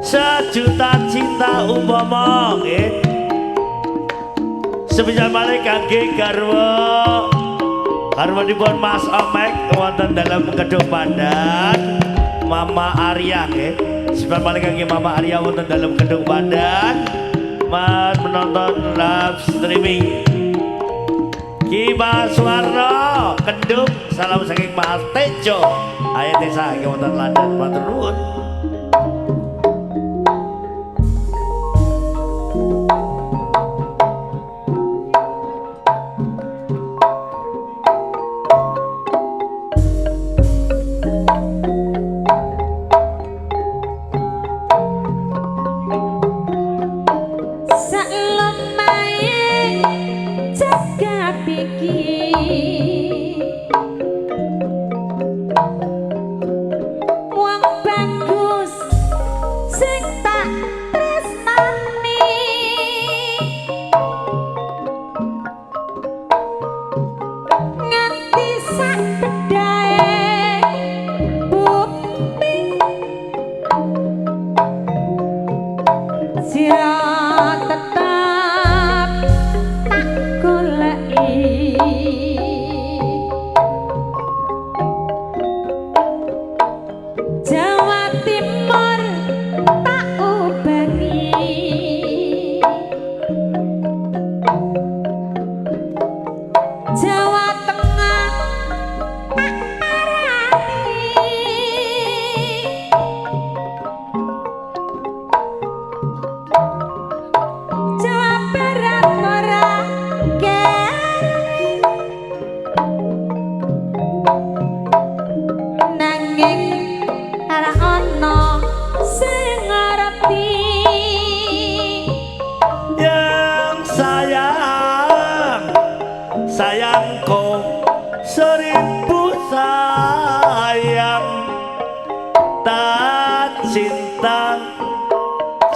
Sejuta cinta umpama nggih. Sepisan malih kangge garwa garwanipun Mas Omek wonten dalem Kedung Pandan, Mama Arya nggih. Sepisan malih kangge Mama Arya wonten dalem Kedung Pandan menonton live streaming. Ki Mas Warno Kendung, salam saking Mas Tejo. Ayo desa wonten London, matur nuwun.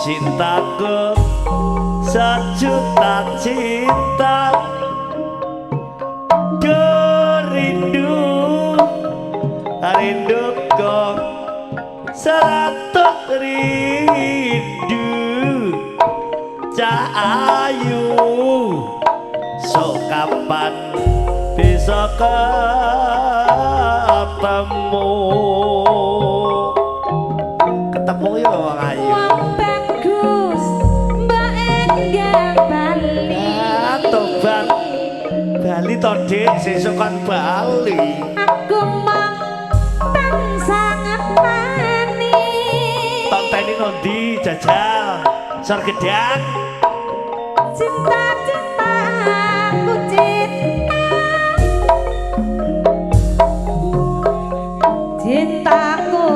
Cintaku sejuta cinta, rindu rinduku 100 rindu. Cah ayu sok kapan bisa ketemu? Ketemu ya wong ayu. Tobat Bali to Dik, sesuk kon Bali. Aku mong tansah ngenteni. Tonteni nondi jajal? Sor gedang. Cinta-cinta aku cinta. Cintaku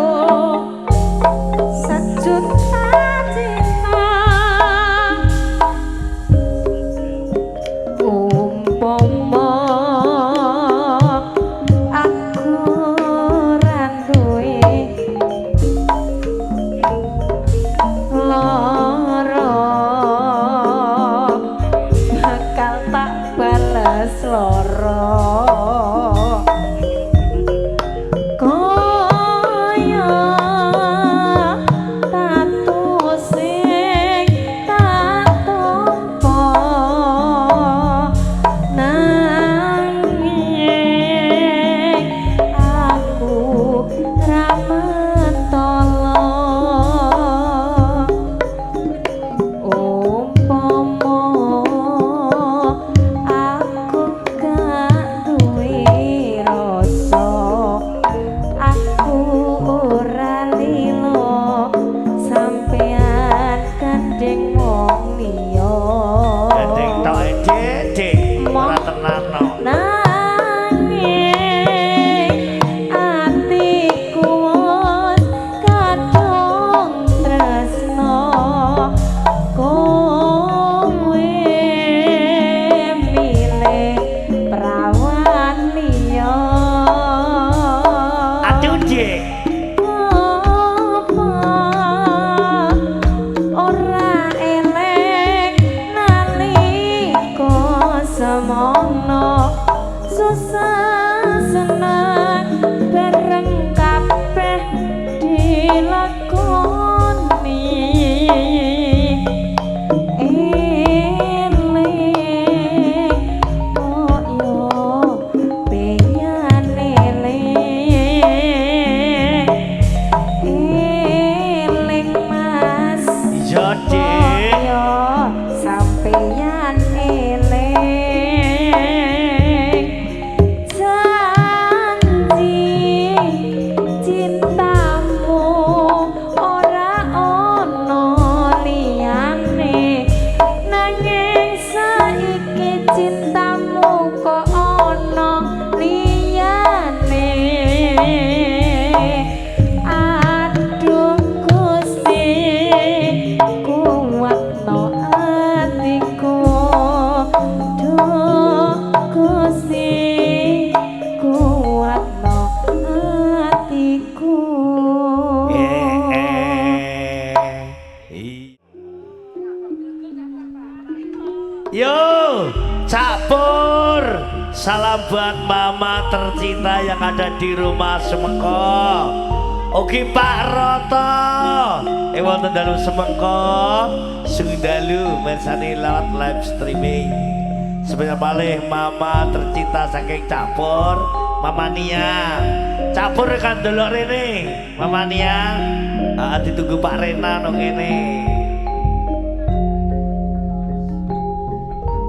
sejuta cinta. Umpama aku ra duwe lara, bakal tak bales lara. Kaya tatu sing tak tampa, nanging aku ra mentolo. Umpama aku gak duwe rasa, Aduh Gusti, kuatno atiku. Duh Gusti, kuatno atiku. Eh, eh. Yo, Cak Pur, salam buat mama tercinta yang ada di rumah Semengko. Oke Pak Roto, wonten dalu Semengko, sung dalu mirsani lewat live streaming. Sebenarnya malih mama tercinta saking Cak Pur, Mama Nia. Cak Pur kan delok rene, Mama Nia. Ah, ditunggu Pak Rena nang kene.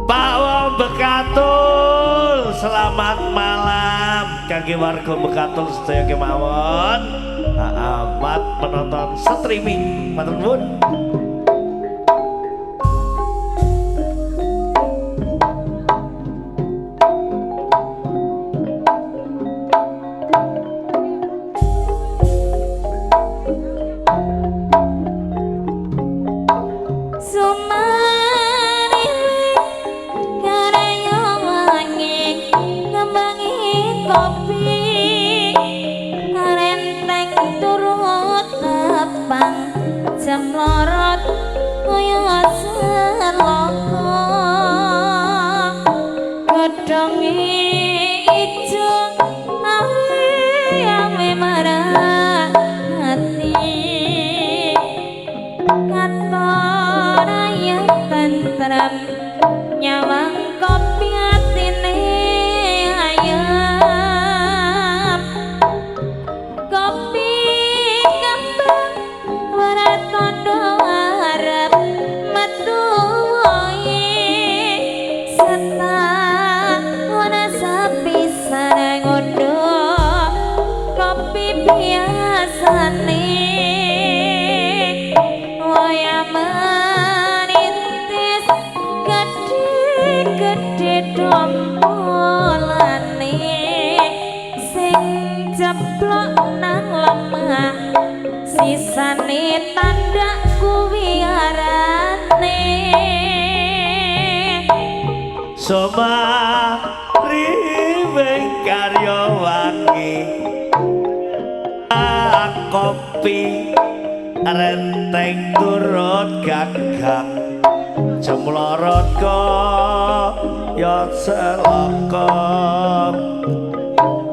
Pak Wong Bekatul, selamat malam kangge warga Bekatul sedaya kemawon. Amat menonton streaming. Matur nuwun. Sumariwing karya wangi ngembangi kopi, karenteng turut tepang jam lorot kaya seloko, godhonge ijo awe awe marah ati, katon ayem tentrem nyawang kopi atine ayem. Kopi kembang ora tondo arep metu wae, setahun sepisan ngondo kopi biasane. Waya merintis gede-gede dompolane, sing jeblok nang lemah sisane tandak kuwi arane. Sumariwing karya wangi kopi renteng turut gagang jemlorot kaya selaka,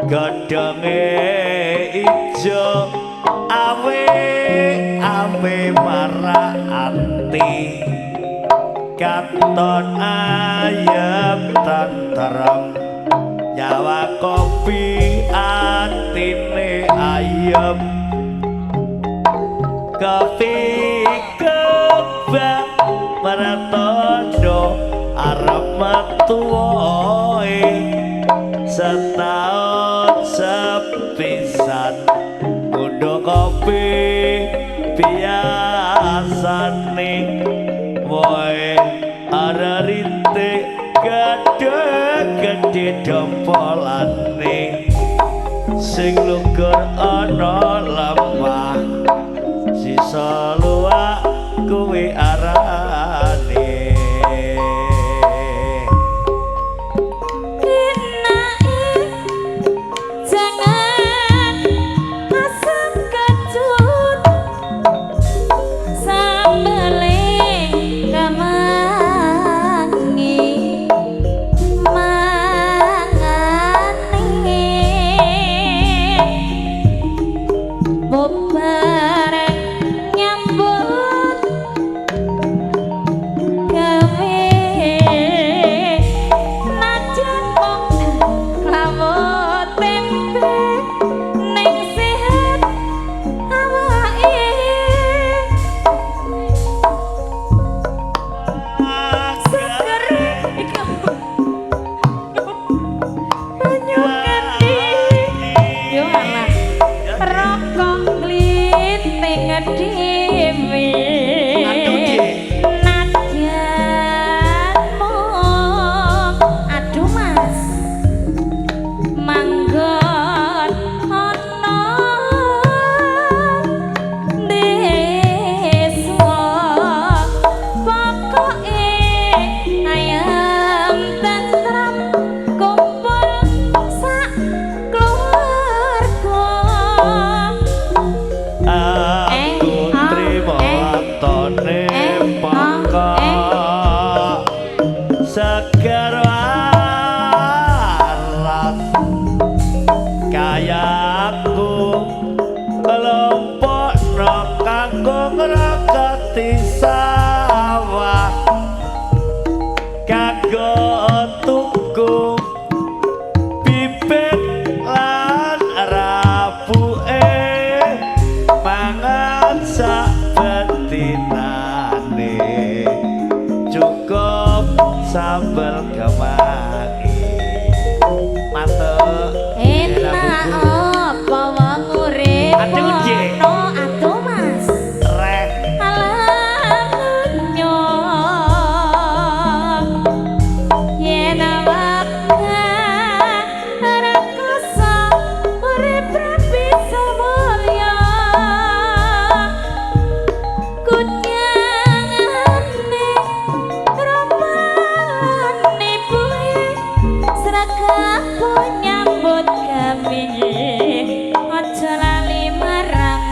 godhonge ijo awe awe marak ati, katon ayem tentrem nyawa kopi atine ayem. Kopi kembang maratondo arep metu wae, setahun sepisan ngundang kopi biasane, wae ara rintik gede-gede dompolane, sing lugur ana lemah sisa luwak kuwi arane. Enake jangan asam kecut sambele kemangi mangane, bubareng nyambut gawe najan mung lawuh tempe ning sehat awake. Seger iki banyu kendi yo alah rokok. Aku kelompokno kanggo ngraketi sawah, kanggo tuku bibit lan rabuke, mangan sak betinane cukup sambel kemangi. Mantuk. Enak apa wong urip Aduh, Dik. ono atuh Mas. Reh. Alanyo yen awak ora kusa urip ra bisa mulya, kunyangane romane buhe srekapu nyambut gawe, aja lali marang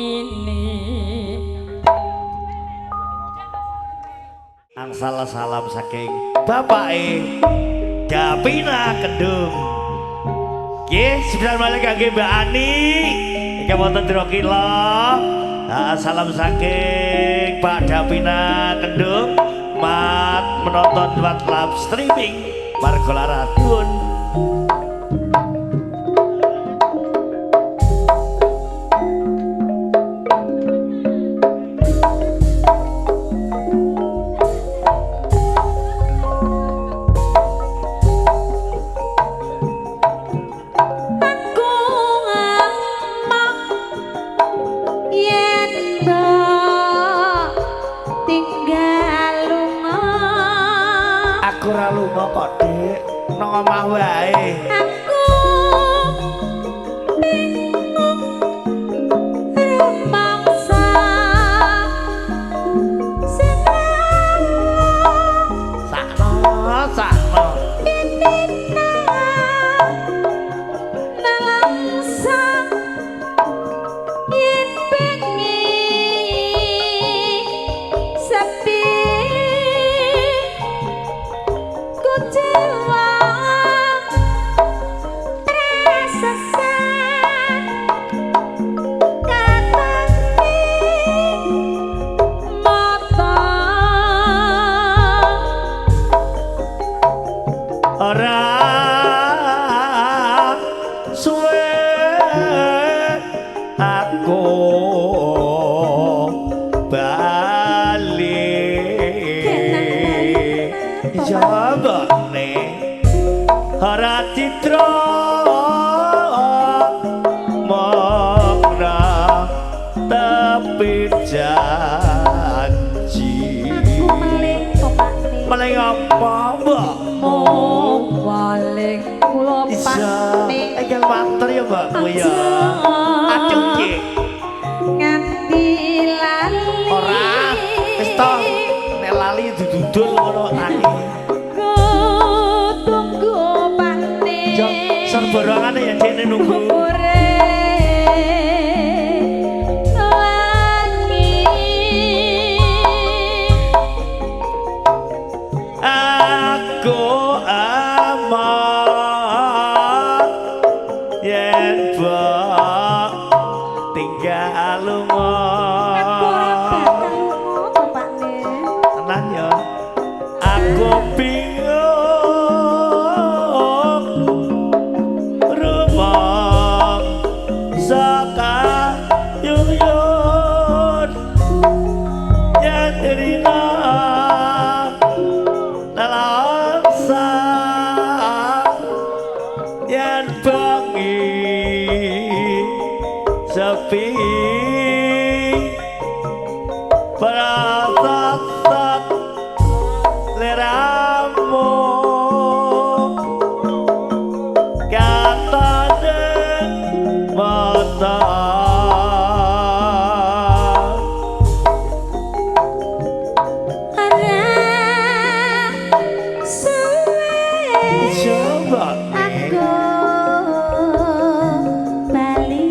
Gustine. Angsal salam saking bapake Dapina Kendung. Nggih, sepisan malih kangge Mbak Ani. Iki wonten Drokila. Ah, salam saking Pak Dapina Kendung. Mat menonton lewat live streaming Margo Laras. Nuwun. Aku ngamuk yen mbok tinggal lunga. Aku ora lunga kok, Dik. Nang omah wae. Aku bingung rumangsa sing Sakno, sakno. nelangsa yen bengi sepi, kuciwa tersesat katane mata. Ora suwe aku bali. Jabane ora citra mokna tepi janji. Aku meling to Pakne. Meling apa, Mbak? Oh, paling kula Iya, Pakne. enggal matur ya mbakku ya. Aduh, Ki. Nganti lali. Ora, wis to. Nek lali didudul ngono ae. Ku tunggu Pakne. Jo, serborongane ya dene nunggu. Ore wangi. Aku aman yen mbok tinggal lunga. Aku ora bakal lunga to Pakne. Tenan ya. Aku bingung rumah sakayuyun yen rina nelangsa yen bengi sepi, prasasat leramu katane mata. Ora suwe Coba nih. aku bali.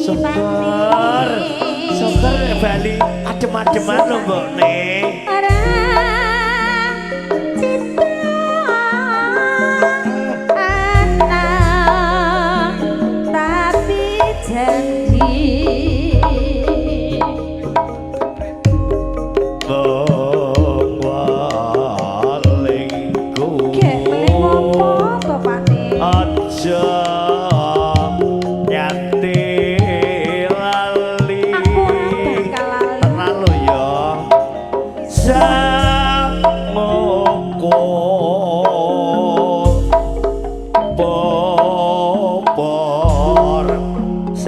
Seger, seger bali adem-ademan lho mbok nih. Ora citra ana.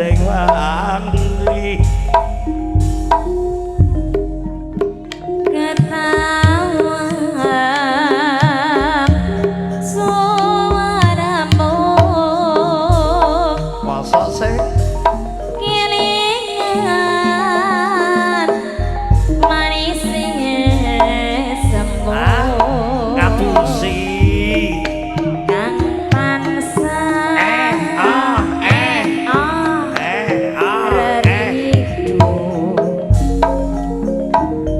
sing wangi. Ketawa suaramu Masa sih kelingan manis semu Ah, ngapusi. Kang tansah Eh ah eh ah eh ah eh. reridu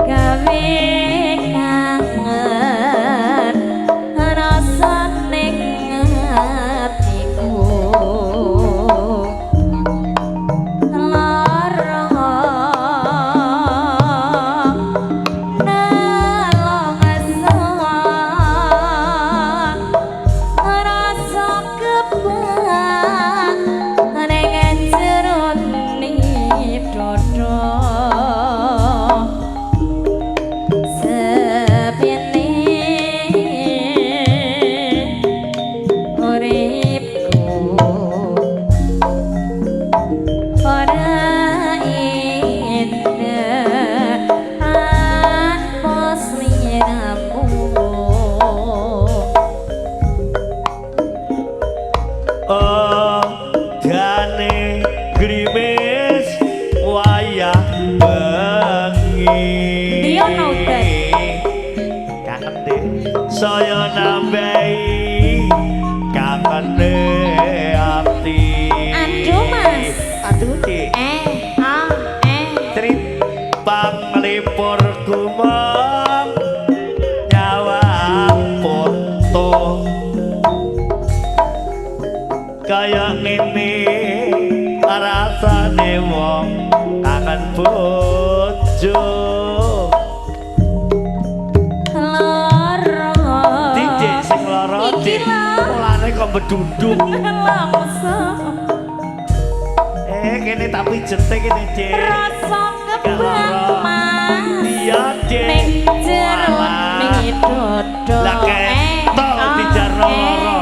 gawe kangen rasa ning atiku lara nelongso rasa kebak ning jerone dada sepine uripku ora indah tanpa sliramu. Oh, dane grimis wayah bengi. Iya, no, udan. Kangen deh. Saya nambahi kangene ati. Aduh, Mas. Aduh, Dik. Eh ah eh Trit panglipur kumeng nyawang foto kaya ngene rasane wong kangen bojo. Lara Dik sing lara Iki Dik. lho. Mulane kok bedunduk. Nelongso Eh kene tak pijete kene Dik. rasa kebak Mas Iya Dik. ning jero Walah. dodo. Lah ketok Eh, dijarno ah, eh. lara.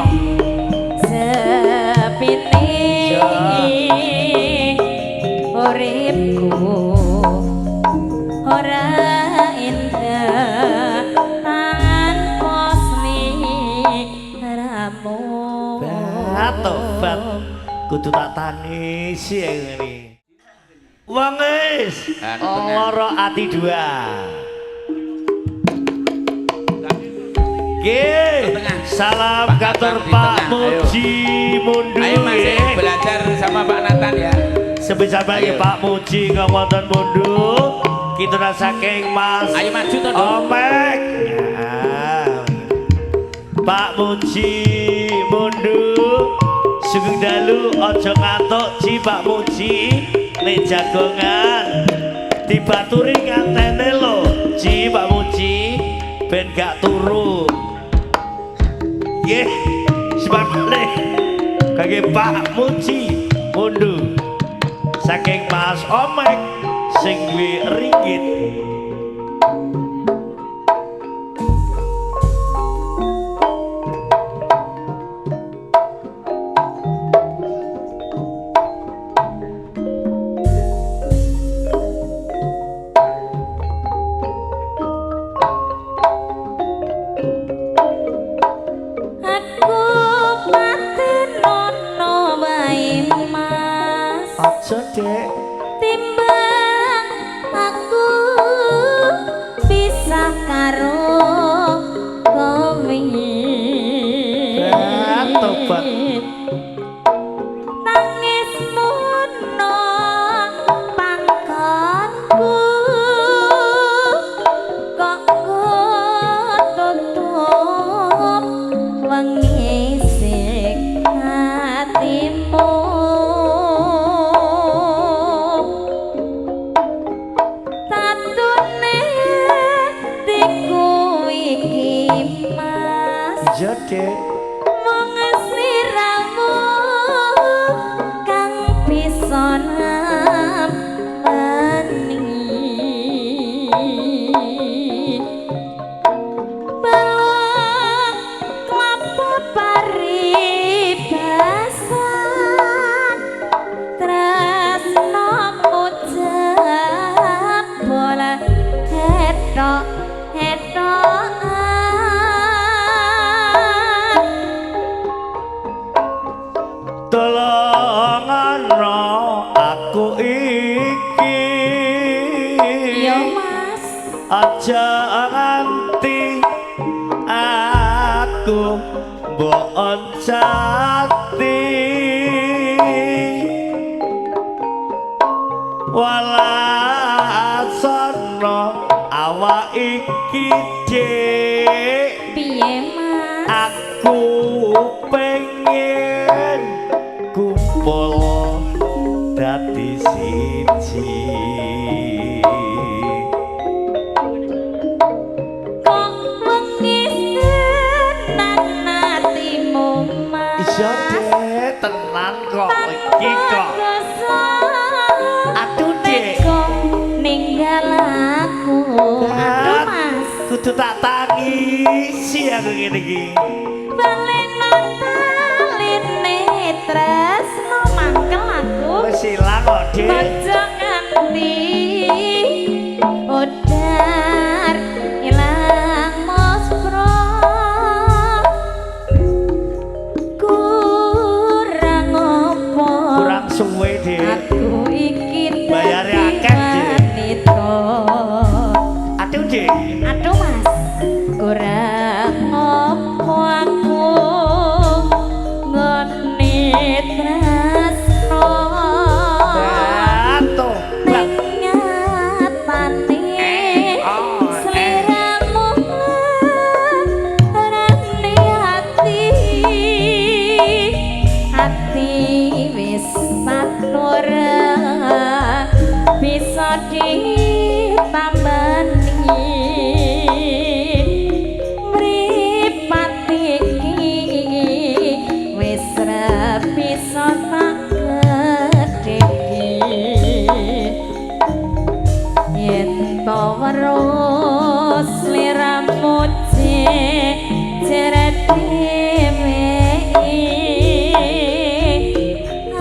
Sepine uripku ora indah tanpa sliramu. Tobat kudu tak tangisi ya ngene. Wong wis lara ati dua. Nggih, salam Pak katur Nathan di Pak tengah, ayo. Muji mundur. Ayo masih belajar sama Pak Nathan ya. Sebisa bae Ayo. Pak Muji kang wonten mundur. Kita saking Mas Ayo maju to, Dok. Omek. Ya. Pak Muji mundur. Sugeng dalu aja ngantuk Ji Pak Muji nek jagongan dibaturi ngantene lho Ji Pak Muji ben gak turu. Nggih, semangat kangge Pak Muji mundur saking Mas Omek sing duwe ringgit. Aku patenono wae Mas. Aja Dek. Timbang aku pisah karo kowe. Tobat. Tangismu no pangkonku kok tutup wengi sing hatimu. ana aku iki. Iya Mas. Aja nganti aku mbok oncati. Walasono awak iki Dik. Piye Mas? Aku pengen kumpul dadi siji. Kok wengi tenan atimu Mas? Iya Dek, tenan kok iki kok. Aduh Dek, ninggal aku. Aduh Mas. Kudu tak tangisi aku ngene iki. Baleno taline tresno mangkel aku. Wis ilang kok Dik. Ojo nganti odar ilang muspro. Kurang opo? Kurang suwe Dik. Aku iki Bayare dadi akeh, Dik. wanita. Aduh Dik. Aduh Mas, kurang opo aku nggone tresno. Tobat. Ning nyatane Oh, eh. sliramu nglarani ati. Ati wis satura bisa ditambani. Mripat iki wis ra bisa tak kedheki. Yen to weruh sliramu jeret dhewe,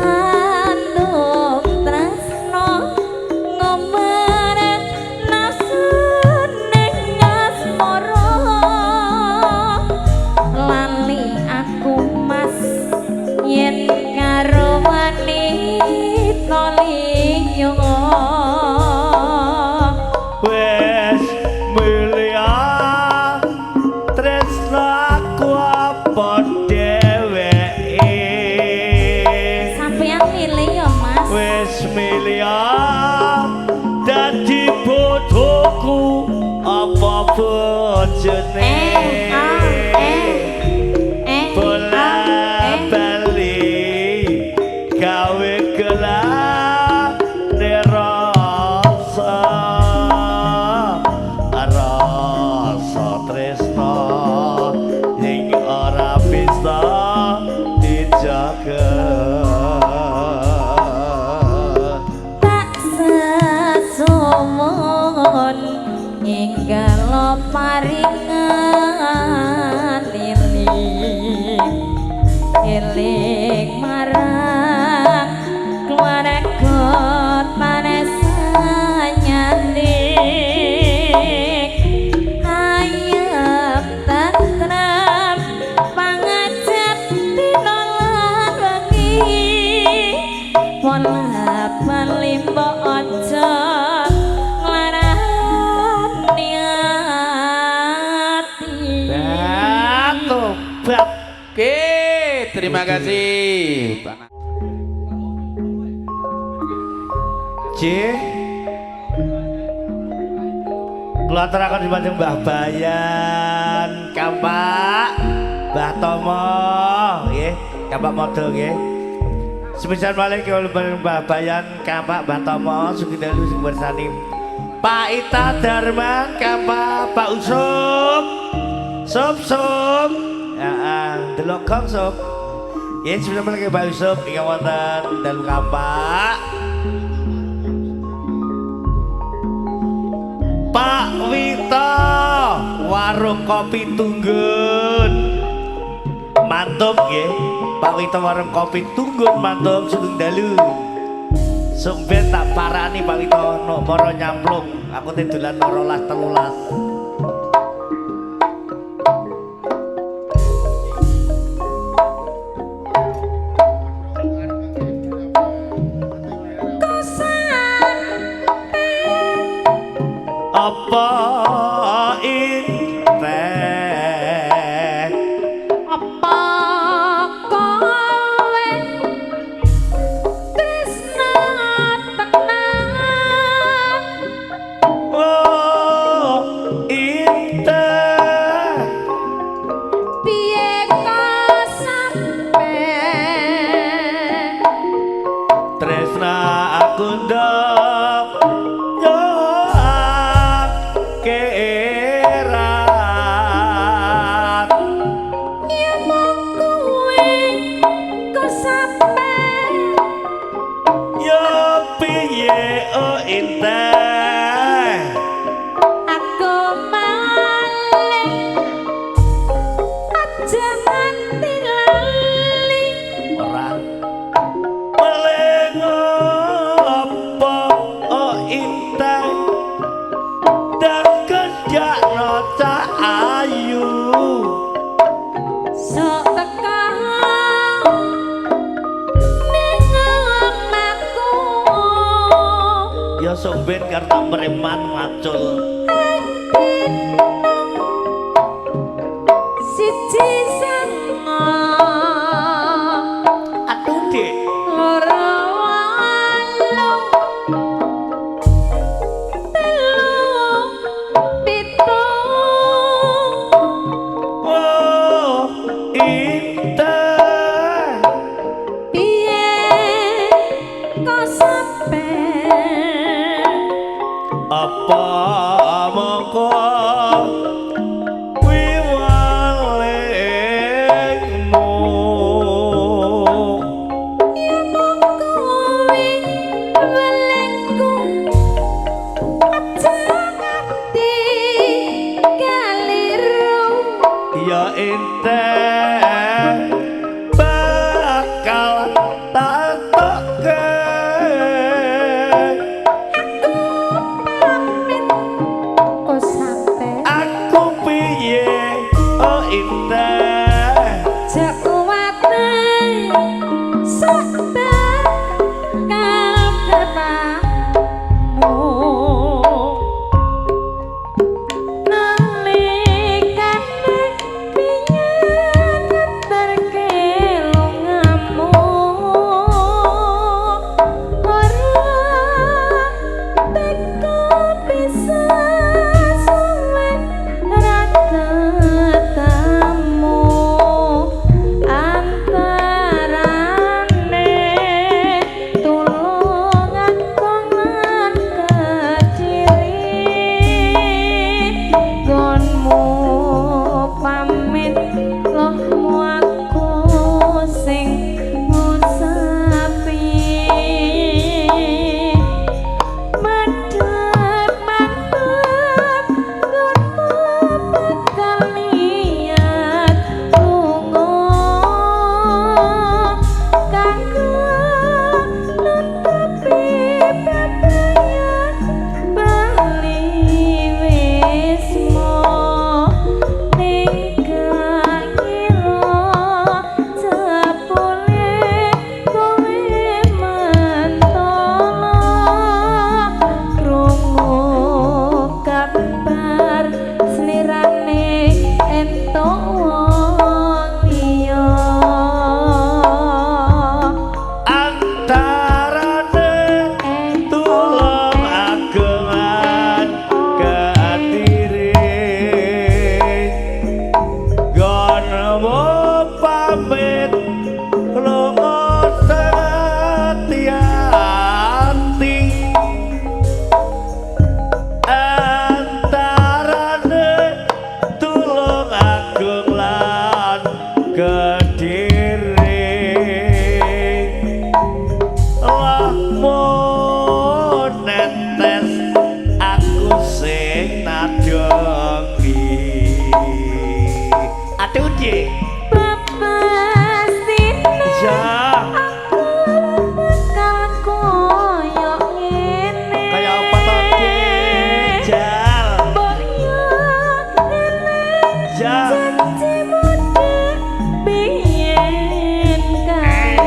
andum tresno ngomeret nafsu ning asmara. Lali aku Mas yen karo wanita liya. Wes milih tresno aku apa dheweke. Sampeyan milih ya Mas. Wes milih dadi bojoku apa bojone. Eh, ah, eh, eh, Bola ah, eh. bali gawe gelane rasa, rasa tresno ing ora bisa dijaga. Tak sesuwun inggal paringan eling eling marang keluarga tanesanyane. Ayem tentrem pangajap dina lan wengi. Pola bali mbok aja nglarani ati. Tobat. Oke, terima kasih Pak. C. Kula aturaken dumateng Mbah Bayan, Kampak, Mbah Tomo, nggih, Kampak Modo nggih. Sepisan malih kula Mbah Bayan, Kampak, Mbah Tomo, sugeng dalu sing bersani. Pak Ita Darman, Kampak, Pak Usup. Sup sup. Heeh, delok gong sup. Nggih, sepisan malih Pak Usup ingkang wonten dalu Kampak. Pak Wito, warung kopi Tunggun. Mantap nggih. Pak Wito warung kopi Tunggun mantap sugeng dalu. Sumben tak parani Pak Wito nok moro nyamplung. Aku teh dolan 12 13. Sumben karena preman macul. Siji songo Aduh, Dik. Loro wolu telu pitu. Oh, inten. Piye kok sampe Apa mongko wiwalingmu? Ya mung kuwi welingku, aja nganti keliru. Ya inten bakal tak tokke. Aku pamit kok sampe. Aku piye, oh inten? Jak kuwate sak bakal ketemu nalikane piye ngeterke lungamu, ora teko bisa suwe ra ketemu antarane Tulungagung lan Kediri. Gonmu pamit lohmu aku sing ngusapi. Madhep mantep nggonmu bakal niat lunga kanggo nutupi bebayan bali wisma ning kira jebule kowe mentolo krungu kabar slirane entuk wong liya. Antarane Tulungagung lan Kediri, gonmu pamit lunga setiati. Antarane Tulungagung lan Kediri, lahmu netes aku sing nadongi. Aduh, Dik. Pepestine Ja. Aku bakal koyo ngene. Kaya apa to, Dik? Jal. Mbok yo eling Ja. janjimu dek biyen kae.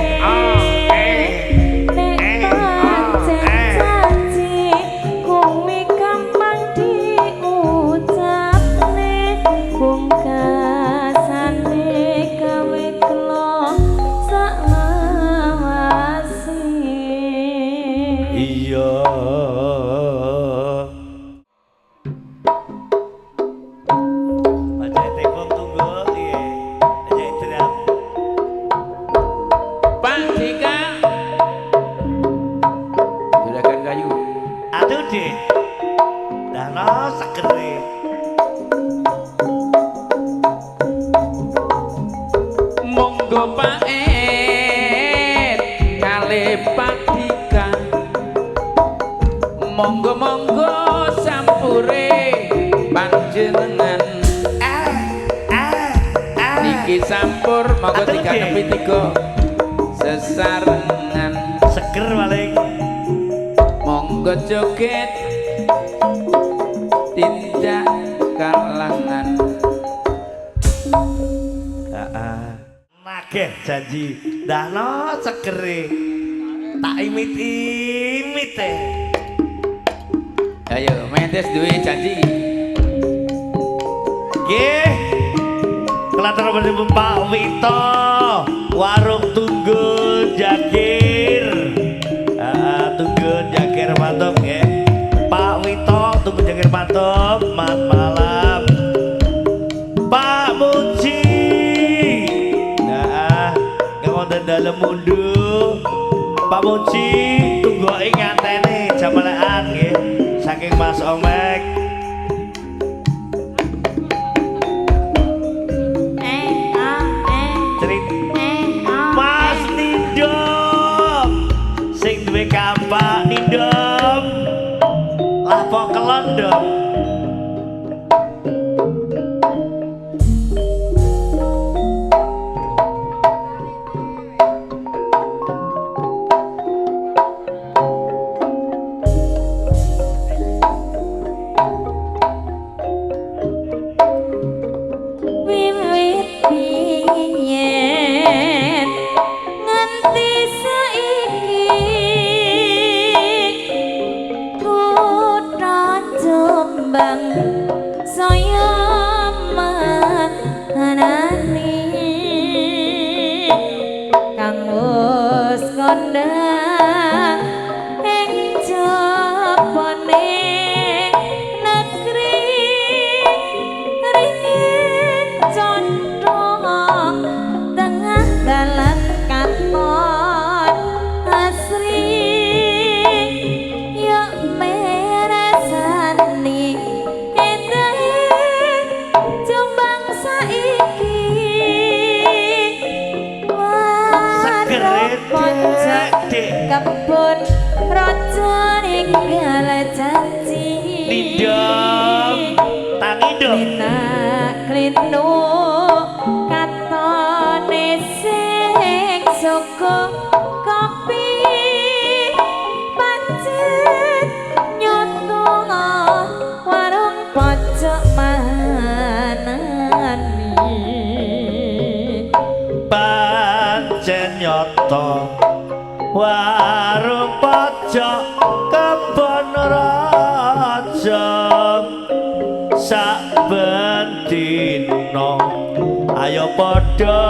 Nek pancen janji kuwi gampang diucapne, pungkasane gawe kelo saklawase. Iya. Baca tepung tunggu iya. Baca drum. Pak Dika. Juragan kayu. Aduh, Dik. Dah no segere. Monggo Pak Ed kalih Pak Dika. Monggo monggo sampure panjenengan. Ah, ah, ah. Niki sampur monggo Aduh, tiga Dik. nepi tiga sesarengan. Seger paling. Monggo joget tindak kalangan. Heeh. Nagih janji. Dah no segere. Tak imit-imit e. Ayo, Mendes duwe janji. Nggih. Kelatur berjumpa Pak Wito, warung Tunggu Jakir. Tunggu Jakir Patok nggih. Pak Wito Tunggu Jakir Patok, mat malam. Pak Muji. Nah, wonten dalem mundu. Pak Muji tunggu ing nganteni jamelekan nggih saking Mas Omek. Eh ah eh Cerit eh ah. Mas Nindom sing duwe kampak Nindom lapo kelon dong. Wiwit biyen nganti saiki kutha Jombang saya manani kang wis kondang ing jabone negeri ringin condong tengah dalan katon asri yo meresani endahe Jombang saiki Segere warung pojok Dek. Kebun raja ninggal janji Nindom tangi dong. Linak klinu katone sing suka kopi pancet nyoto warung pojok manani Pancen nyoto warung pojok kebon raja saben dina ayo padha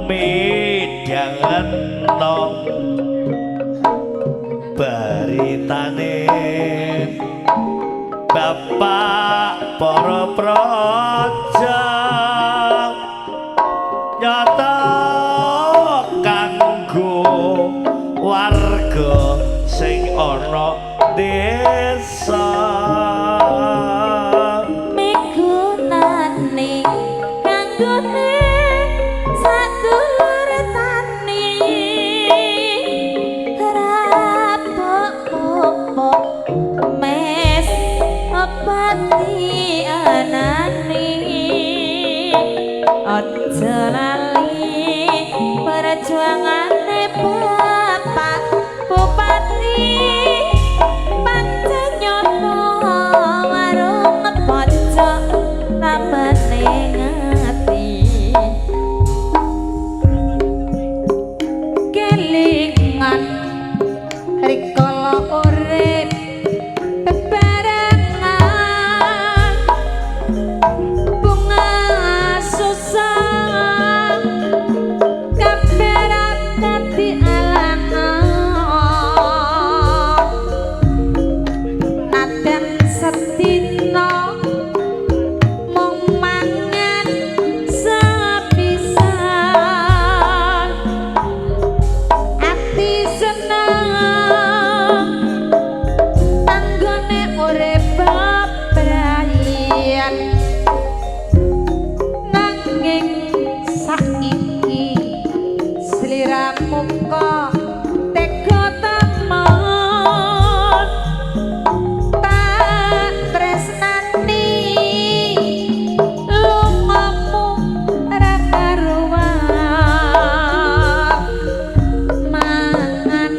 midhangeta beritane bapak para praja nyata kanggo warga sing ana desa. Migunani kanggone sadulur tani rapopo mes pati anani aja lali perjuangane bapak bupati pancen nyoto warung pojok tambane ngati kelingan rikala urip bebarengan bunga susah kabeh dadi alangan nadan sedina mung mangan sepisan ati seneng tanggone urip bebrayan nanging saiki sliramu kok tega temen tak tresnani lungamu ra karuan mangan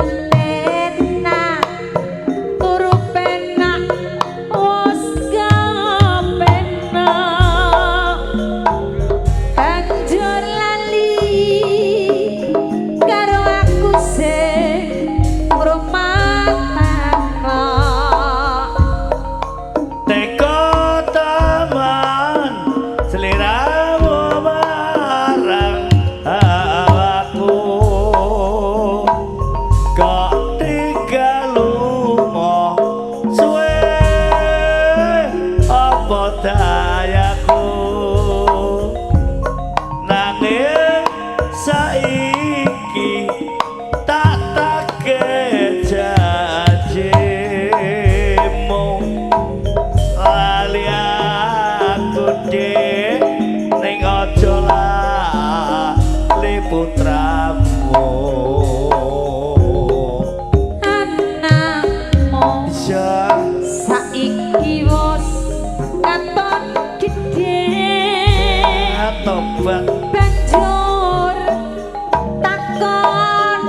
Tobat. Banjur takon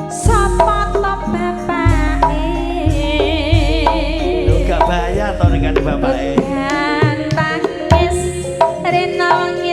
sapa to bapake. Lho, gak bayar to dengan bapake. Udan tangis rena wengi.